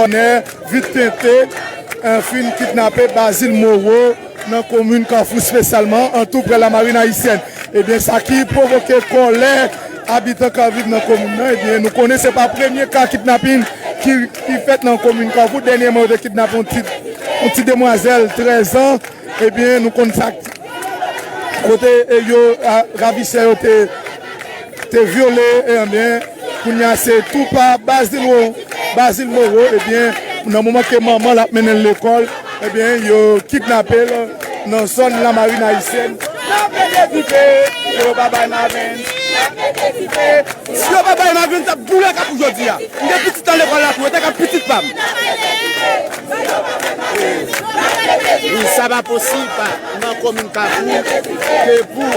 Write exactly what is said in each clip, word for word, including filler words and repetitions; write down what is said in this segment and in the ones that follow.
Nè, Vit Tente, eh, fin kidnape Bazil Moreau nan komin Kafou, espesyalman an tou prè Lamarin Ayisyèn. Ebyen, sa ki pwovoke kòlè abitan k ap viv nan komin nan. Ebyen, nou konnen se pa premye ka kidnapin ki, ki fèt nan komin Kafou. Dènyèman, yo te kidnape yon ti, yon ti demwazèl trèz an. Ebyen, nou konn sa, kote, e, yo, a, ravisè yo te, te vyole, e, ebyen, kounye a se tou pa Bazil Wo-, Bazil Moreau, ebyen, nan moman ke manman l ap mennen l lekòl, ebyen, yo kidnape l nan zòn Lamarin Ayisyèn. N ap rete vive, yo pa bay maven. N ap rete vive. Si yo pa bay m avan, m t ap boule Kafou jodi a. M gen pitit nan lekòl la tou, yo te ka pitit pa m. Wi, sa pa posib nan komin Kafou ke pou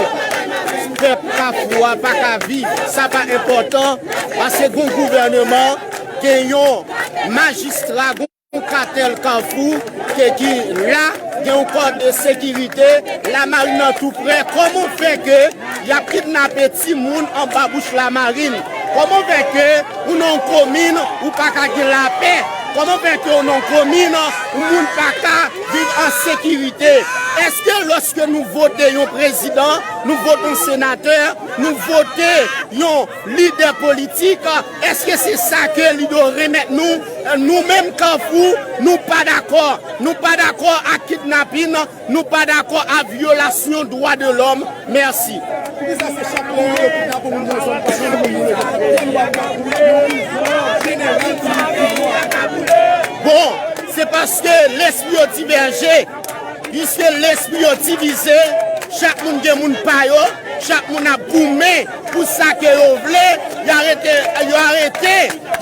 pèp Kafou a pa ka viv. Sa pa enpòtan paske gon gouvèneman, gen yon majistra, gon yon katèl Kafou ke ki la, gen yon kòd de sekirite, Lamarin nan tou prè. Kòman fè ke y ap kidnape timoun anba bouch Lamarin? Kòman fè ke ou nan yon komin ou pa ka gen lapè? Kòman fè ke ou nan yon komin ou moun pa ka viv an sekirite? Èske lòske nou vote yon prezidan, nou vote yon senatè, nou vote yon lidè politik, èske se sa ke li dwe remèt nou? Nou menm Kafou, nou pa dakò. Nou pa dakò ak kidnapin, nou pa dakò ak vyolasyon dwa de lòm. Mèsi. Poukisa se chak lè yo kidnape moun nan zòn pa nou, nou menm nou rete? Bon, se paske lespri yo divèje. Piske lespri yo divize, chak moun gen moun pa yo, chak moun ap goumen pou sa ke yo vle, yo arete, yo arete,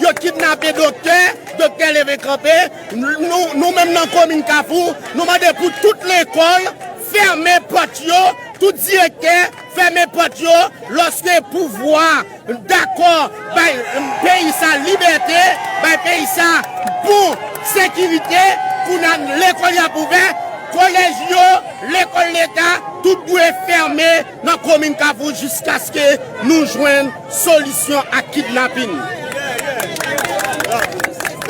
yo kidnape doktè, doktè leve kanpe. Nou, nou menm nan komin Kafou, nou mande pou tout lekòl fèmen pòt yo, tout direktè fèmen pòt yo, lòske pouvwa dakò bay peyi sa libète, bay peyi sa bon sekirite, kounye a lekòl y ap ouvè, kolèj yo, lekòl leta, tout dwe fèmen nan komin Kafou jiskaske nou jwenn solisyon ak kidnapin.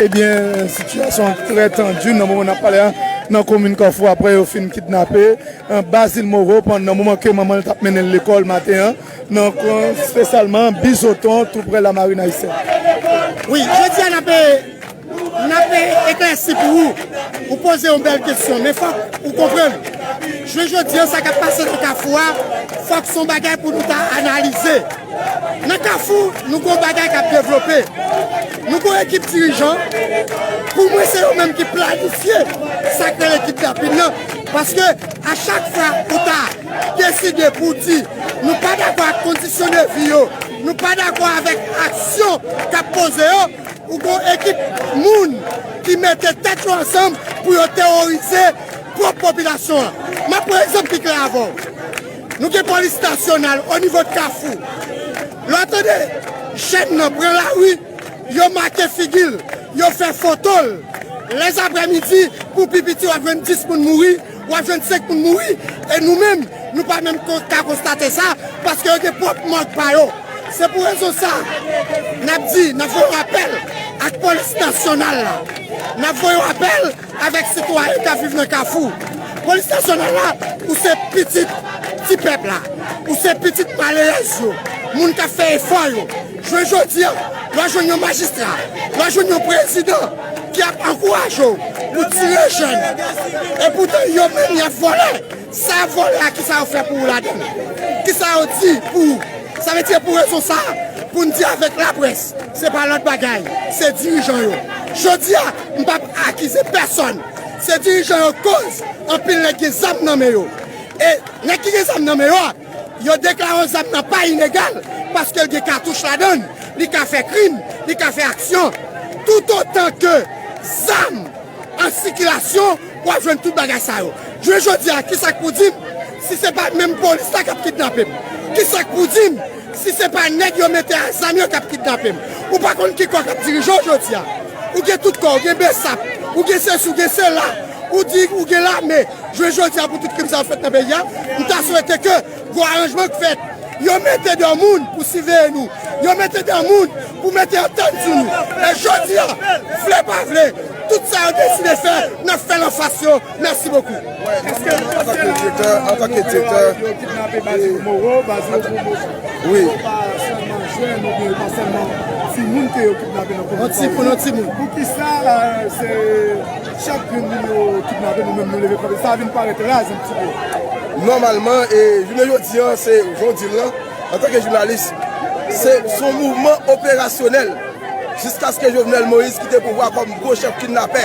Ebyen, sitiyasyon trè tandi nan moman n ap pale a, nan komin Kafou, apre yo fin kidnape, eh, Bazil Moreau, pandan moman ke manman l t ap mennen l lekòl maten an, nan kwen, espesyalman Bizoton, tou prè Lamarin Ayisyèn. Wi, jodi a n ap, n ap eklèsi pou ou. Ou poze yon bèl kesyon, men fòk ou konprann. Jwe jodi a, sa k ap pase nan Kafou a, fòk se yon bagay pou nou ta analize. Nan Kafou, nou gon bagay k ap devlope. Nou gon ekip dirijan, pou mwen, se yo menm ki planifye sa k rele kidnapin nan. Paske a chak fwa ou ta deside pou di nou pa dakò ak kondisyon de vi yo, nou pa dakò avèk aksyon k ap poze yo, ou gon ekip moun ki mete tèt yo ansanm pou yo teworize pwòp popilasyon an. M ap pran egzanp ki klè avè w. Nou gen polis nasyonal o nivo de Kafou. Lè w tande jèn nan pran lari, yo make figi l, yo fè foto l. Lèzaprèmidi, pou pi piti, w ap jwenn dis moun mouri, w ap jwenn senk moun mouri. E nou menm, nou pa menm ko-, ka konstate sa, paske yo gen pwòp mòg pa yo. Se pou rezon sa, n ap di, n ap voye yon apèl ak polis nasyonal la. N ap voye yon apèl avèk sitwayen k ap viv nan Kafou. Polis nasyonal la, ou se pitit ti pèp la. Ou se pitit malerèz yo, moun k ap fè efò yo. Jwe jodi a, lè w jwenn yon majistra, lè w jwenn yon prezidan ki ap ankouraje w pou tire jèn. Epoutan, yo menm, y ap vòlè. Sa y ap vòlè a, kisa yo fè pou ou ladan l? Kisa yo di pou ou? Sa vle di, se pou rezon sa a, pou n di avèk laprès, se pa lòt bagay, se dirijan yo. Jodi a, m p ap akize pèsòn. Se dirijan yo koz anpil nèg gen zam nan men yo. E nèg ki gen zam nan men yo a, yo deklare zam nan pa ilegal, paske l gen katouch ladan l, li ka fè krim, li ka fè aksyon. Toutotan ke zam an sikilasyon, w ap jwenn tout bagay sa yo. Jounen jodi a, kisa k pou di m si se pa menm polis la k ap kidnape m? Kisa k pou di m si se pa nèg yo mete a zam yo k ap kidnape m? Ou pa konn ki kò k ap dirije w jodi a. Ou gen tout kò, ou gen besap, ou gen sesi, ou gen sela, ou di ou gen lame. Jounen jodi a, pou tout krim sa yo fèt nan peyi a, m ta swete ke gwo aranjman k fèt. Yo mete de moun pou siveye nou. Yo mete de moun pou mete antèn sou nou. E jodi a, vle pa vle, tout sa yo deside fè, n ap fè l anfas yo. Mèsi bokou. Antanke direktè, antanke direktè, yo kidnape Basil Moreau, Basil Moreau, wi, yo pa sèlman jèn oubyen yo pa sèlman timoun ke yo kidnape nan komin Pawòl. Yon timoun, yon timoun. Poukisa, eh, se chak grenn moun yo kidnape, nou menm nou leve kanpe? Sa vin parèt raz yon ti pe. Nòmalman, e jounen jodi a, se jan w di l lan, antanke jounalis, se, se yon mouvman operasyonèl jiskaske Jovenel Moïse kite pouvwa kòm gwo chèf kidnapè.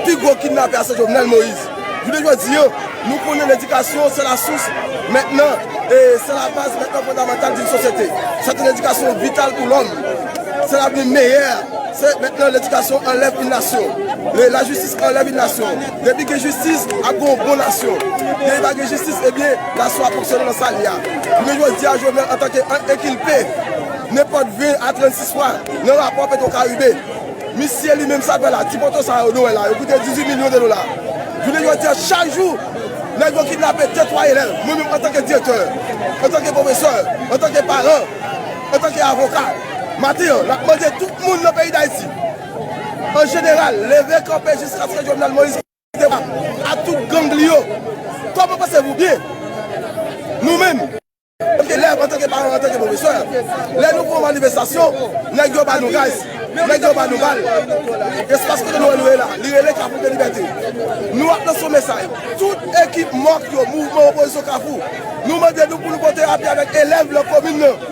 Pi gwo kidnapè a se Jovenel Moïse. Jounen jodi a, nou konnen ledikasyon se lasous mentnan, e se labaz mentnan fondamantal d'une sosyete. Se yon ledikasyon vital pou lòm. Se lavni meyè. Se mentnan ledikasyon anlèv yon nasyon. Le, lajistis anlèv yon nasyon. Depi gen jistis, ap gen yon bon nasyon. Depi pa gen jistis, ebyen, nasyon ap fonksyone nan sa l ye a. Jounen jodi a, Jovenel antanke en-, enkilpe, nenpòt ven a trannsis fwa nan rapò Petwokaribe. Misye li menm sa fè la, ti poto sa yo nou wè la, yo koute dizuit milyon de dola. Jounen jodi a, chak jou, nèg yo kidnape de twa elèv. Mwen menm antanke direktè, antanke pwofesè, antanke paran, antanke avoka, maten an, n ap mande tout moun nan peyi Dayiti, an jeneral, leve kanpe jiskaske Jovenel Moïse kite pouvwa, ak tout gang li yo. Kòman pansevou byen? Nou menm, antanke elèv, antanke paran, antanke pwofesè, lè nou fè yon manifestasyon, nèg yo ba nou gaz, nèg yo ba nou bal. Espas kote nou wè nou ye la, li rele Kafou de Libète. Nou ap lanse yon mesaj. Tout ekip mòk yo, mouvman opozisyon Kafou, nou mande nou pou nou pote apui avèk elèv nan komin nan,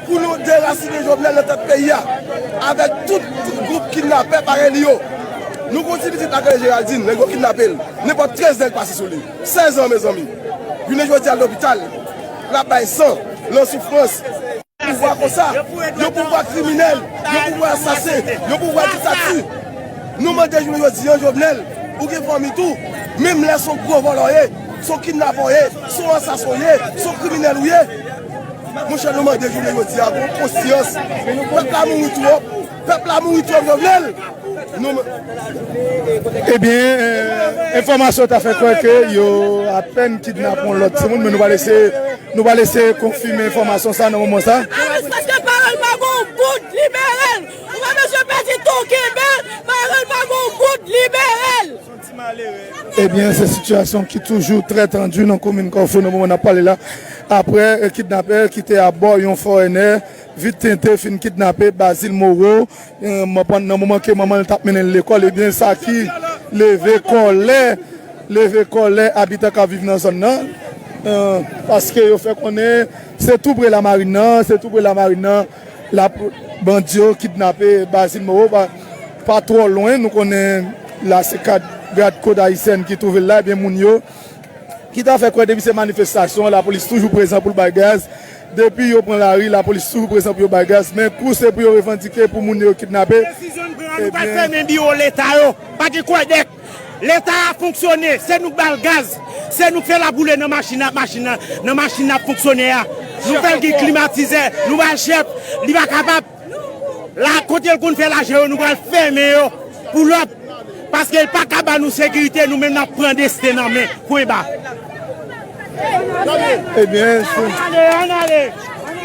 pou nou derasinen Jovenel nan tèt peyi a, avèk tout gwoup kidnapè parèy li yo. Nou gen yon ti pitit la k rele Géraldine, nèg yo kidnape l. Nenpòt trèz nèg pase sou li. Sèz an, mezanmi. Jounen jodi a, lopital, l ap bay san, l an soufrans. Pouvwa konsa, yon pouvwa kriminèl, yon pouvwa asasen, yon pouvwa diktati. Nou mande jounen jodi a, Jovenel, ou gen fanmi tou, menm lè se yon gwo vòlò w ye, se yon kidnapè w ye, se yon asasen w ye, se yon kriminèl ou ye. Monchè, nou mande jounen jodi a pou konsyans. Pèp la mouri twòp. Pèp la mouri twòp, Jovenel. Nou... Ebyen, eh, enfòmasyon ta fè kwè ke yo apèn kidnape yon lòt timoun, men nou pral eseye, nou pral eseye konfime enfòmasyon sa nan moman sa. Alis paske paran l pa gon goud, libere l. Ou pa bezwen pèdi tan w kenbe l, paran l pa gon goud, libere l. Ebyen, se sitiyasyon ki toujou trè tandi nan komin Kafou nan moman n ap pale la. Aprè, eh, kidnapè ki te abò yon Forerunner vit tente fin kidnape Basil Moreau, eh, nan moman ke manman l t ap mennen l lekòl, ebyen, sa ki leve kòlè, leve kòlè abitan k ap viv nan zòn nan, eh, paske yo fè konnen se tou pre lamarin nan, se tou pre lamarin nan, la, bandi yo kidnape Basil Moreau, pa, pa twò lwen, nou konnen la se kad, gad kod ayisyèn ki twouve l la, ebyen moun yo ki ta fè kwè depi se manifestasyon, lapolis toujou prezan pou l bay gaz, depi yo pran lari, lapolis toujou prezan pou yo bay gaz, men kou se pou yo revandike pou moun yo kidnape, nou pral fèmen biwo leta yo, pa gen kwè dèk. Leta a fonksyone, se nou k ba l gaz, se nou k fè l ap woule nan machin nan, machin nan, nan machin nan ap fonksyone a. Nou fè l gen klimatizè, nou ba l chèf, li pa kapab. La, kote l konn fè lajan yo, nou pral fèmen yo pou lòt. Paske l pa ka ba nou sekirite, nou menm n ap pran desten nan men. Pwen ba. Ebyen, se,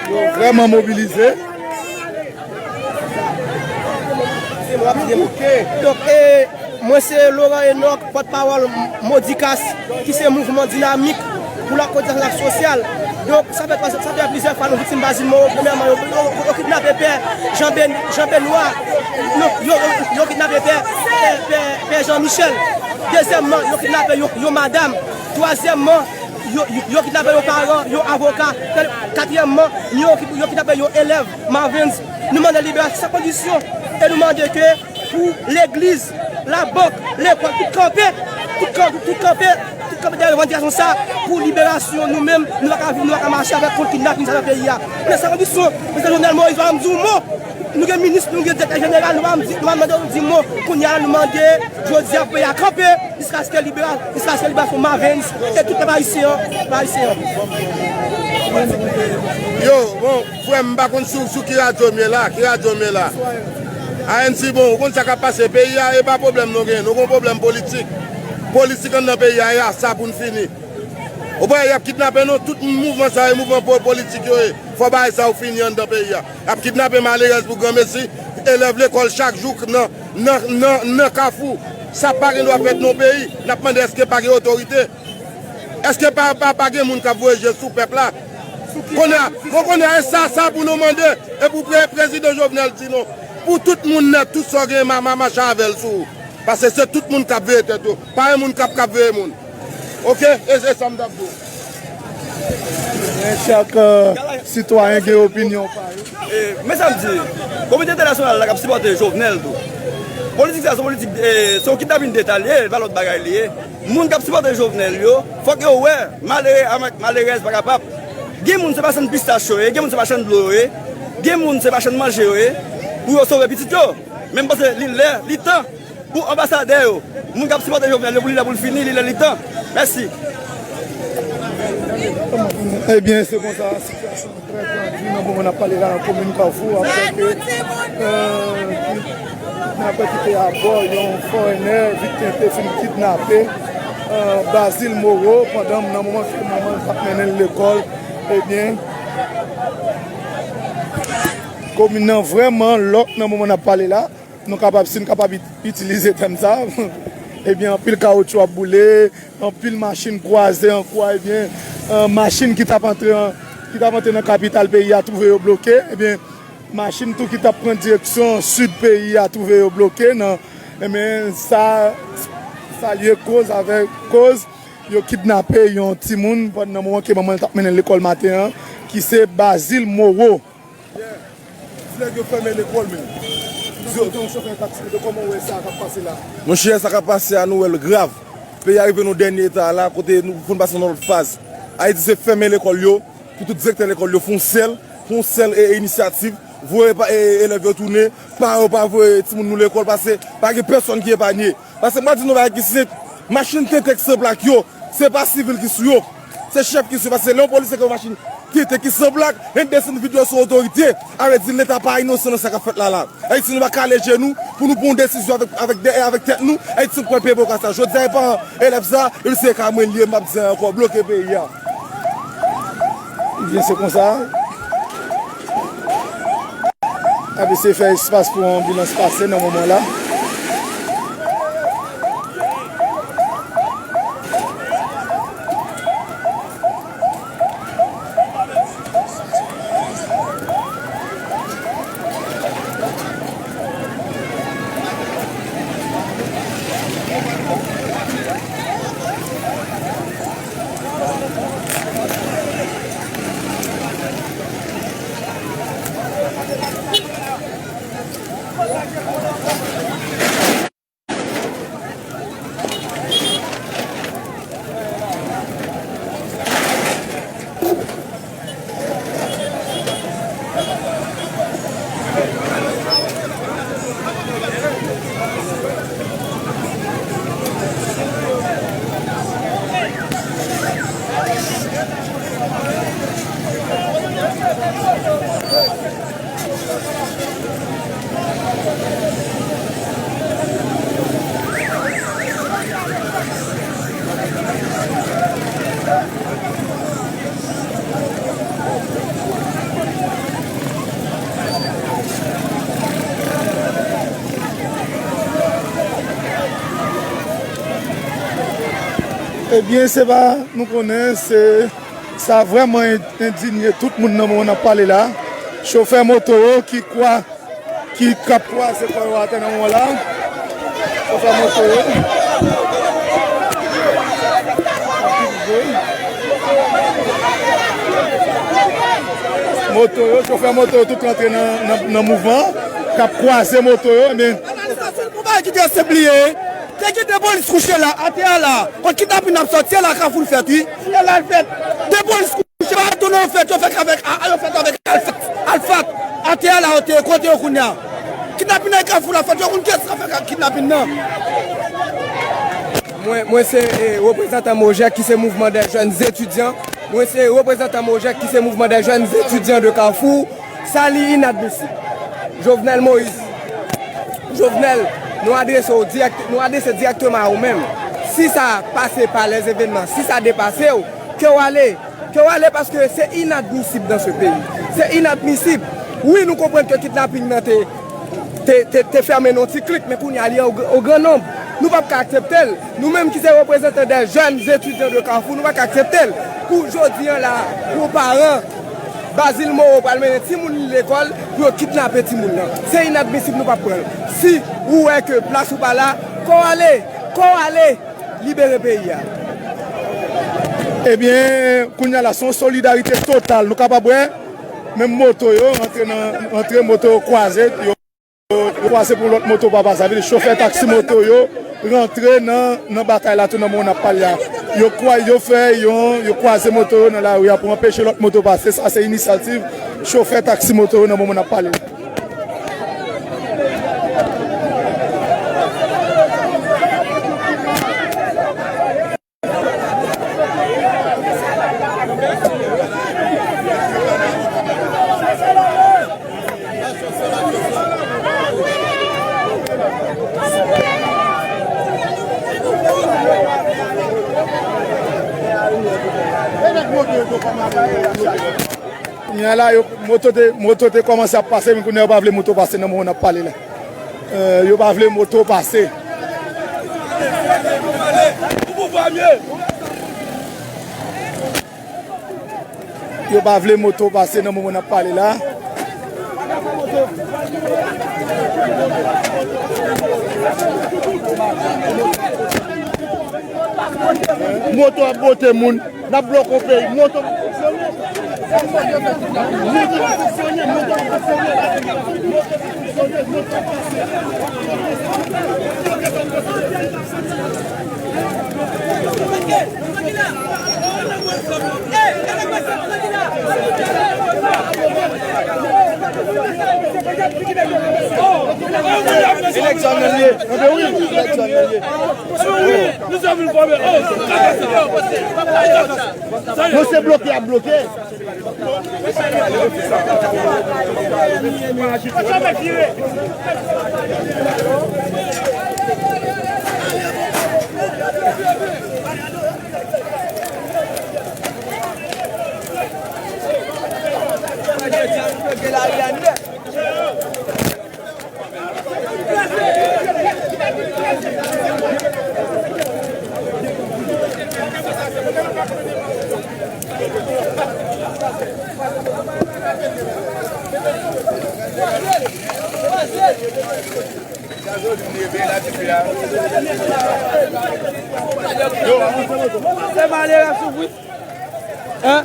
yo vrèman mobilize. Donk, e, mwen se Laurent Enock, pòtpawòl Modikas, ki se mouvman dinamik pou lakodyasyon sosyal. Donk, sa fè twa, sa fè plizyè fwa nou viktim Basil Moreau. Premyèman, yo, yo, yo kidnape pè Jean Ben-, Jean Benoît. Non, yo, yo, yo kidnape pè, pè, pè, pè Jean Michel. Dezyèmman, yo kidnape yon, yon madanm. Twazyèmman, yo, yo, yo kidnape yon paran, yon avoka. Katriyèmman, yo, yo kidnape yon elèv, Marvens. Nou mande liberasyon san kondisyon. E nou mande ke pou legliz, labank, lekòl, tout kanpe, tout kanpe, tout kanpe, tout kanpe dèyè revandikasyon sa pou liberasyon nou menm, nou pa ka viv, nou pa ka mache avèk kont kidnapin sa nan peyi a. Nou san kondisyon, Prezidan Jovenel Moïse pa janm di yon mo. Nou gen minis, nou gen direktè jeneral, nou pa janm di, nou pa mande yo di mo. Kounye a, nou mande, jodi a, pou peyi a kanpe, jiskaske libera-, jiskaske liberasyon Marvens e tout pèp ayisyen an, pèp ayisyen an. Yo, bon, frè m, m pa konn sou, sou ki radyo m ye la, ki radyo m ye la. A N C, bon, ou konn sa k ap pase. Peyi a, e pa pwoblèm nou gen. Nou gen yon pwoblèm politik. Politik anndan peyi a, e a sa pou n fini. Ou pa wè y ap kidnape nou, tout mouvman sa yo, mouvman po-, politik yo ye. Fò bagay sa yo fini anndan peyi a. Y ap kidnape malerèz pou granmesi, elèv lekòl chak jou nan, nan, nan, nan Kafou. Sa pa gen dwa fèt nan yon peyi. N ap mande èske pa gen otorite? Èske pa, pa, pa gen moun k ap voye je sou pèp la? Kounye a, bon, kounye a, e sa, sa pou nou mande, e pou pre-, prezidan Jovenel di nou, pou tout moun nèt, tout sa w gen, ma, ma, mache avè l sou ou. Paske se tout moun k ap veye tèt yo. Pa gen moun k ap, k ap veye moun. Oke? E, e sa m t ap di w. Men chak, euh, sitwayen gen opinyon pa yo. E, men sa m di, kominote entènasyonal la k ap sipòte Jovenel tou. Politik sa, se yon politik, e, se yon kidnapin deta li ye, e pa lòt bagay li ye. Moun k ap sipòte Jovenel yo, fòk yo wè, malere avèk malerèz pa kapab. Gen moun se machann pistach yo ye, gen moun se machann dlo yo ye, gen moun se machann manje yo ye, pou yo sove pitit yo. Men m panse li lè, li tan pou anbasadè yo, moun k ap sipòte Jovenel yo, pou li lè pou l fini, li lè li tan. Mèsi. Ebyen, se konsa, sitiyasyon trè tandi nan moman n ap pale la nan komin Kafou, apre ke, euh, kidnapè ki te abò yon fòrenè, viktim te fin kidnape, euh, Bazil Moreau, pandan nan moman ke manman l t ap mennen l lekòl, ebyen, komin nan vrèman lòk nan moman n ap pale la. Nou kapab, si n kapab it-, itilize tèm sa, ebyen, anpil kawotchou ap boule, anpil machin kwaze an kwa, ebyen, euh, machin ki t ap antre an, ki t ap antre nan kapital peyi a, twouve yo bloke, ebyen, machin tou ki t ap pran direksyon sid peyi a, twouve yo bloke nan, ebyen, sa, sa lye koz avèk koz yo kidnape yon timoun pandan moman ke manman l t ap mennen l lekòl maten an, ki se Bazil Moreau. Ti nèg yo fèmen lekòl, men. Yo, kòman w wè sa k ap pase la? Monchè, sa k ap pase a, nou wè l grav. Peyi a rive nan dènye eta la, kote nou pou n pase nan lòt faz. Ayiti se fèmen lekòl yo, pou tout direktè lekòl yo fè yon sèl, fè yon sèl, e, inisyativ, voye pa, e, elèv yo tounen, paran yo pa voye timoun nou lekòl, paske pa gen pèsonn ki epanye. Paske m ap di nou bagay ki senp, machin tenten ki san plak yo, se pa sivil ki sou yo, se chèf ki sou yo. Paske lè yon polisye gen yon machin tenten ki san plak, e desann vide yo sou otorite, a vle di Leta pa inosan nan sa k ap fèt la la. Ayiti, nou pa kale je nou pou nou pran yon desizyon avèk, avèk, avèk tèt nou. Ayiti, nou pran peyi pou kasa. Jodi a, e paran elèv sa, menm si se ka mwen l ye, m ap di sa ankò, bloke peyi a. Ebyen, se konsa. Ap eseye fè espas pou yon anbilans pase nan moman la. Ebyen, se pa, nou konnen, se, sa vrèman en-, endinye tout moun nan moman n ap pale la. Chofè moto yo ki kwa, ki, k ap kwaze kò yo atè nan moman la. Chofè moto yo. Moto yo, chofè moto yo tout rantre nan, nan, nan mouvman, k ap kwaze moto yo, ebyen. Pou bagay ki te senp li ye, te gen de polis kouche la, atè a la, kot kidnapin ap sòti, se la Kafou l fèt, wi. Se la l fèt. De polis kouche, pa tounen yo fèt, yo fèt avèk, a, yo fèt avèk Alfat, Alfat. Atè a la, yo te, kote yo kounye a? Kidnapin nan Kafou la fèt, yo konn kiyès k ap fè kidnapin nan? Mwen, mwen se, e, reprezantan Mojek ki se Mouvman dè Jèn Etidyan. Mwen se reprezantan Mojek ki se Mouvman dè Jèn Etidyan de Kafou. Sa li inadmisib. Jovenel Moïse. Jovenel, nou adrese w dirèk, nou adrese dirèkteman a ou menm. Si sa pase pa lèzevènman, si sa depase w, Ke w ale, ke w ale, paske se inadmisib dans ce pays. Se inadmisib. Wi, nou konprann ke kidnaping nan te, te, te, te fèmen nan yon ti klik, men kounye a li o, o gran nonb. Nou p ap ka aksepte l. Nou menm ki se reprezantan des jeunes étudiants de Carrefour, nou pa ka aksepte l. Pou jodi an la, pou paran, Bazil Moreau pral mennen timoun li lekòl, pou yo kidnape timoun nan. Se inadmisib, nou p ap pran l. Si ou wè ke plas ou pa la, ke w ale, ke w ale, libere peyi a. Ebyen, kounye a la, se yon solidarite total. Nou kapab wè, menm moto yo, rantre nan, rantre moto yo kwaze, yo, yo kwaze pou lòt moto pa pase. Sa vle di chofè taksi moto yo rantre nan, nan batay la tou nan moman n ap pale a. Yo kwa, yo fè yon, yo kwaze moto yo nan lari a pou anpeche lòt moto pase. Sa se inisyativ chofè taksi moto yo nan moman n ap pale la. Kounye a la, yo, moto te, moto te kòmanse ap pase, men kounye a yo pa vle moto pase nan moman n ap pale la. Eh, yo pa vle moto pase. Yo pa vle moto pase nan moman n ap pale la. Moto ap bote moun, n ap bloke yon peyi. Moto pa fonksyone. Moto pa fonksyone, moto pa fonksyone. Eleksyon nan ye. Anben wi, eleksyon nan ye. Nou se vin fòme. Nou se bloke, y ap bloke. Se malere ap soufri. Hein?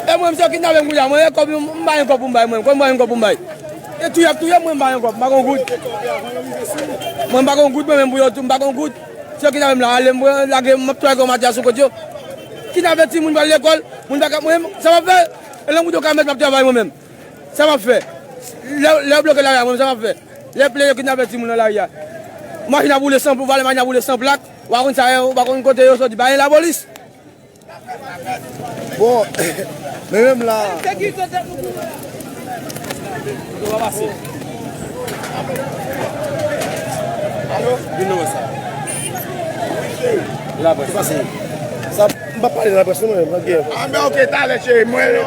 E mwen, misye kidnape m kounye a. Mwen, e kòb, m pa gen kòb pou m bay mwen. Kòb, m pa gen kòb pou m bay. E touye ap touye m, mwen, m pa gen kòb. M pa gen goud. Mwen, m pa gen goud, mwen menm, pou yo tou, m pa gen goud. Misye kidnape m la, ale, m lage, m ap touye kòm atè sou kot yo. Kidnape timoun, pral lekòl. Moun pa ka, mwen, sa m ap fè? E lan goud yo ka mèt, m ap travay mwen menm. Sa m ap fè? Lè, lè yo bloke lari a, mwen, sa m ap fè? Lè plè yo kidnape timoun nan lari a. Machin ap woule san, pou valè machin ap woule san plak. Ou pa konn sa yo, ou pa konn kote yo soti. Ba gen lapolis. Bon, men menm la. Vin nan sa. Laprès. Sa, m pa pale nan laprès, non, mwen, nan gè. Ah, men ok, talè, cheri, mwen.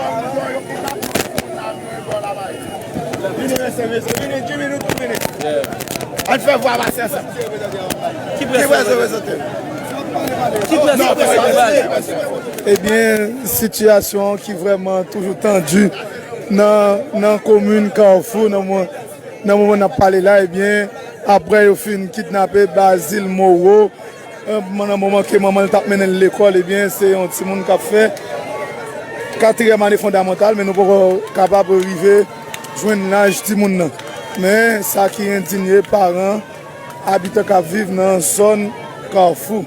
Vini, mesye, mesye, vini, Jimmy, nou tou vini. Ann fè vwa pase ansanm. Ki près yo prezante? Ki près yo prezante? Ebyen, sitiyasyon ki vrèman toujou tandi nan, nan komin Kafou, nan mo-, nan moman n ap pale la, ebyen, apre yo fin kidnape Bazil Moreau, eh, nan moman ke manman l t ap mennen l lekòl, ebyen, se yon timoun k ap fè katriyèm ane fondamantal, men nou poko kapab rive jwenn laj timoun nan. Men, sa ki endinye paran, abitan k ap viv nan zòn Kafou.